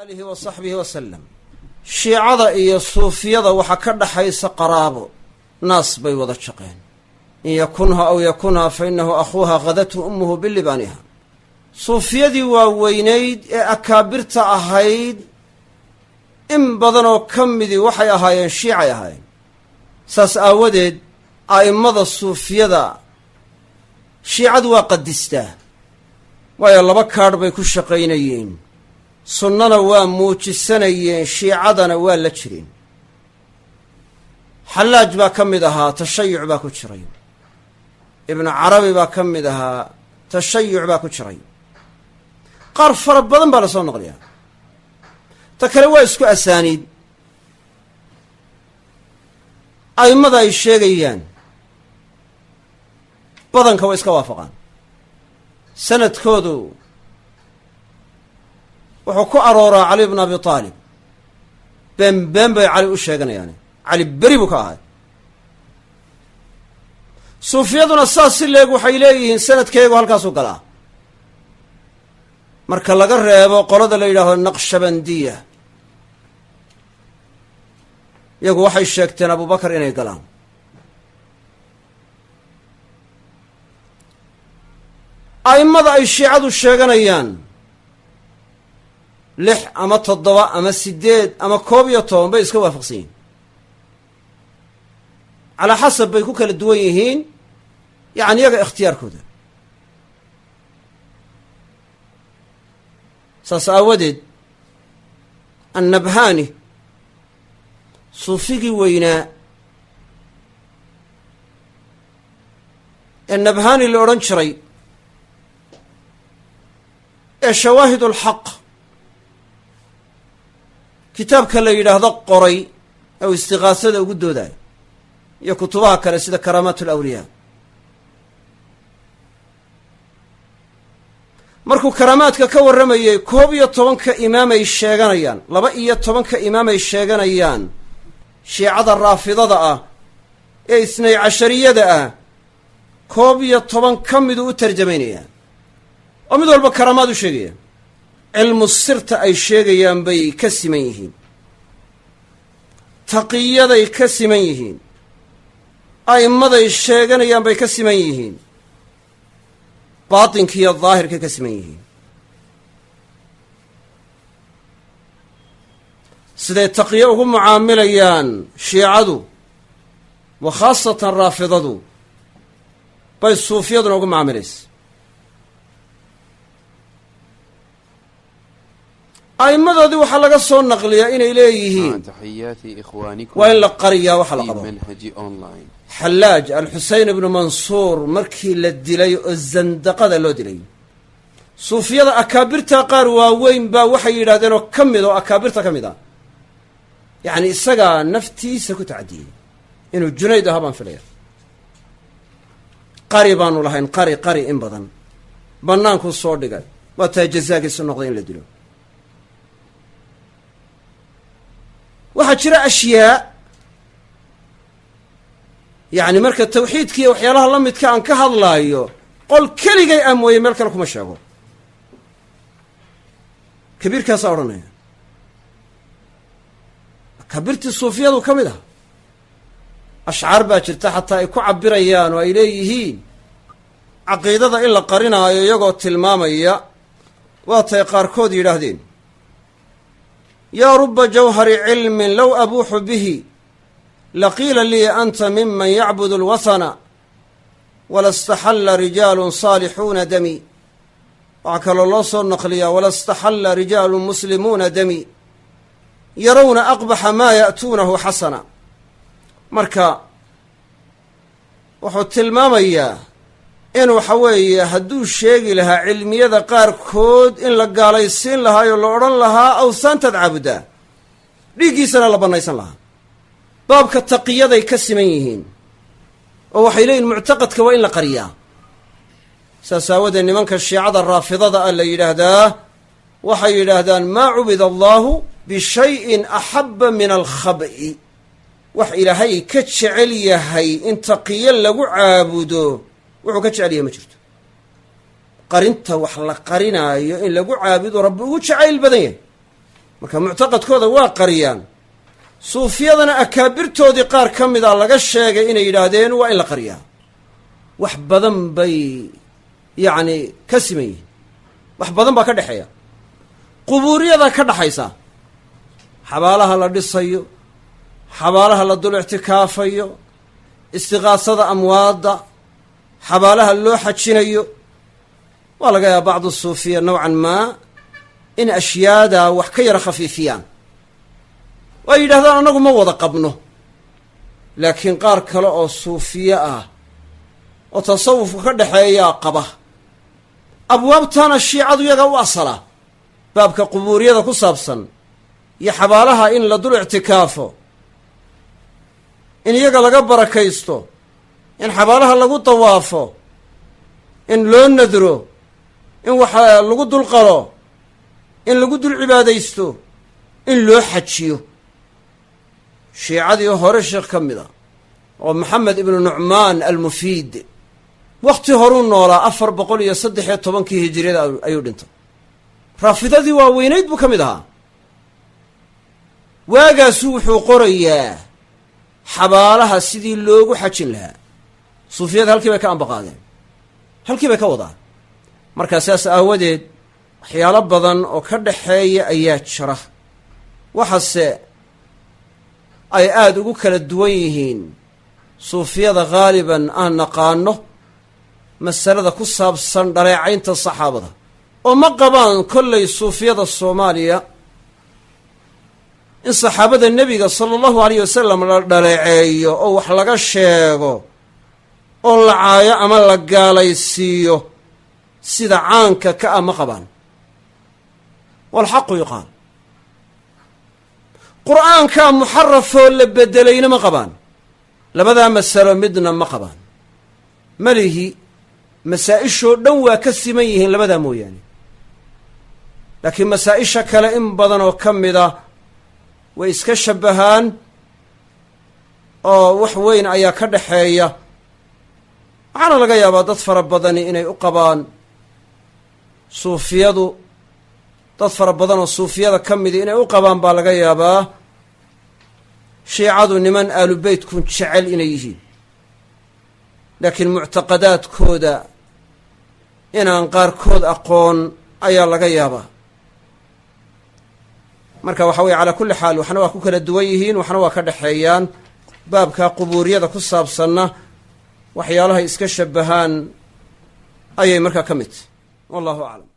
Aalihi wa saxbihi wasalam. Shiicada iyo suufiyada waxaa ka dhaxaysa qaraabo, naas bay wada jaqeen. In yakunha aw yakunha fa innahu akhuuha hadathu ummuhu bilibaaniha. Suufiyadii waaweynayd ee akaabirta ahayd in badanoo ka midii waxay ahaayeen shiicay ahaayeen. Saas aawadeed a'immada suufiyada shiicadu waa qadistaa, waayo laba kaadh bay ku shaqaynayeen, sunnana waa muujisanayeen, shiicadana waa la jireen. Xallaaj baa ka mid ahaa, tashayuc baa ku jiray. Ibnu Carabi baa ka mid ahaa, tashayuc baa ku jiray. Qaar fara badan baa lasoo naqliyaa. Ta kale waa isku asaaniid. A'immada ay sheegayaan badanka way iska waafaqaan. Sanadkoodu wuxuu ku arooraa Cali bn Abi Taalib. Been been bay Cali u sheeganayaan, Cali beri buu ka ahay. Suufiyaduna saas si leeg waxay leeyihiin sanadkeegu halkaasuu galaa, marka laga reebo qolada la yidhaahdo Naqshabandiya. Iyagu waxay sheegteen Abubakar inay galaan. A'immada ay shiicadu sheeganayaan 6 ama 7 ama 8 ama 11 bay iska waafaqsan yihiin. Calaa xasab bay ku kala duwan yihiin, yacni iyaga ikhtiyaarkooda. Saas aawadeed Annabhaani, suufigii weynaa ee Nabhaani la odhan jiray ee Shawaahid ulxaq kitaabka la yidhaahdo qoray ee uu istiqaasada ugu doodayo, iyo kutubaha kale sida Karaamaat alawliyaa, markuu karaamaadka ka warramayey 11-ka imaamay sheeganayaan, 12-ka imaamay sheeganayaan shiicada raafidada ah ee isnay cashariyada ah, 11 ka miduu u tarjamaynaya oo mid walba karaamaad u sheegaya. Cilmu sirta ay sheegayaan bay ka siman yihiin, taqiyaday ka siman yihiin, a'immaday sheeganayaan bay ka siman yihiin, baatinkiiyo daahirkay ka siman yihiin. Siday taqiyo ugu mucaamilayaan shiicadu, wa khaasatan raafidadu, bay suufiyaduna ugu mucaamilaysa. A'immadoodii waxaa laga soo naqliyaa inay leeyihiin مع تحيات إخوانكم waa in la qariyaa waxa la في qabo. منهج أونلاين. Xallaaj Alxuseyn ibnu Mansuur markii la dilay oo zandaqada loo dilay, suufiyada akaabirta qaar waaweyn baa waxay yidhahdeen oo ka mid oo akaabirta ka mid ah, yacni isagaa naftiisa ku tacadiyey, inuu Junayd ahaa baan filaya. Qari baanu lahayn, qari qari in badan bannaankuu soo dhigay, waa taa jazaagiisu noqday in la dilo. Waxaa jira ashyaa, yacni marka tawxiidkiiyo waxyaalaha la midka aan ka hadlaayo, qol keligay ah mooye meel kale kuma sheego. Kabiirkaasaa odhanaya, akaabirtii suufiyadu ka mid ah. Ashcaar baa jirta xataa ay ku cabirayaan oo ay leeyihiin caqiidada in la qarinaayo, iyagoo tilmaamaya waatay qaarkood yidhaahdeen: yaa ruba jawhari cilmin low abuuxu bihi laqiila lii anta miman yacbudu alwathana walastaxalla rijaalun saalixuuna dami. Waxaa kaloo loo soo naqliyaa walastaxalla rijaalun muslimuuna dami yarawna aqbaxa maa ya'tuunahu xasana. Marka wuxuu tilmaamayaa in waxa weeye hadduu sheegi lahaa cilmiyada qaarkood in la gaalaysiin lahaayoo la odhan lahaa awsaantaad caabudaa, dhiiggiisana la bannaysan lahaa. Baabka taqiyaday ka siman yihiin oo waxay leeyihin muctaqadka waa in la qariyaa. Saas aawadeed nimanka shiicada raafidada ah la yidhaahdaa waxay yidhaahdaan maa cubida allaahu bishayin axabba min alkhab'i. Wax Ilaahay ka jecel yahay in taqiyo lagu caabudo wuxuu ka jecel yahay ma jirto. Qarinta wax la qarinaayo in lagu caabudo Rabbi ugu jacayl badan yahay. Marka muctaqadkooda waa qariyaan. Suufiyadana akaabirtoodii qaar ka mida laga sheegay inay yidhaahdeen waa in la qariyaa. Wax badan bay yacni ka siman yihiin, wax badan baa ka dhexeeya. Qubuuriyada ka dhaxaysa, xabaalaha la dhisayo, xabaalaha la dul ictikaafayo, istiqaasada amwaadda, xabaalaha loo xajinayo. Waa laga yaaba bacdu suufiya nowcan maa in ashyaadaa wax ka yara khafiifiyaan oo ay yidhahdaan annagu ma wada qabno, laakiin qaar kale oo suufiye ah oo tasawufka ka dhexeeyaa qaba. Abwaabtaana shiicadu iyaga u asala, baabka qubuuriyada ku saabsan iyo xabaalaha in la dul ictikaafo, in iyaga laga barakaysto, in xabaalaha lagu dawaafo, in loo nadro, in wax lagu dul qalo, in lagu dul cibaadaysto, in loo xajiyo. Shiicadii hore sheekh ka mid a oo Maxamed ibnu Nucmaan Almufiid, wakhti horuu noolaa, 413-kii hijiriyada ayuu dhintay. Raafidadii waaweynayd buu ka mid ahaa. Waagaasu wuxuu qorayaa xabaalaha sidii loogu xajin lahaa. Suufiyada halkii bay ka ambaqaadeen, halkii bay ka wadaan. Markaa sidaas aawadeed waxyaalo badan oo ka dhaxeeya ayaa jira. Waxaase ay aada ugu kala duwan yihiin suufiyada haaliban aan naqaano masalada ku saabsan dhaleecaynta saxaabada, oo ma qabaan kollay suufiyada Soomaaliya in saxaabada nebiga sala allahu alayh wasalam la dhaleeceeyo oo wax laga sheego oo la caayo ama la gaalaysiiyo sida caanka ka ah, ma qabaan. Walxaqu yuqaal, Qur'aankaa muxarafoo la bedelayna ma qabaan. Labadaa masalo midna ma qabaan. Malihi masaa-ishoo dhan waa ka siman yihiin labadaa mooyaane, laakiin masaa-isha kale in badan oo ka mida way iska shabbahaan oo wax weyn ayaa ka dhaxeeya. Waxaana laga yaabaa dad fara badani inay u qabaan suufiyadu, dad fara badan oo suufiyada ka midi inay u qabaan baa laga yaabaa shiicadu niman aalubeytkun jecel inay yihiin, laakiin muctaqadaadkooda inaan qaarkood aqoon ayaa laga yaabaa. Marka waxa weye, calaa kulli xaal, waxna waa ku kala duwan yihiin, waxna waa ka dhexeeyaan. Baabka qubuuriyada ku saabsanna waxyaalahay iska shabahaan ayay markaa ka mid tahy. Wallahu aclam.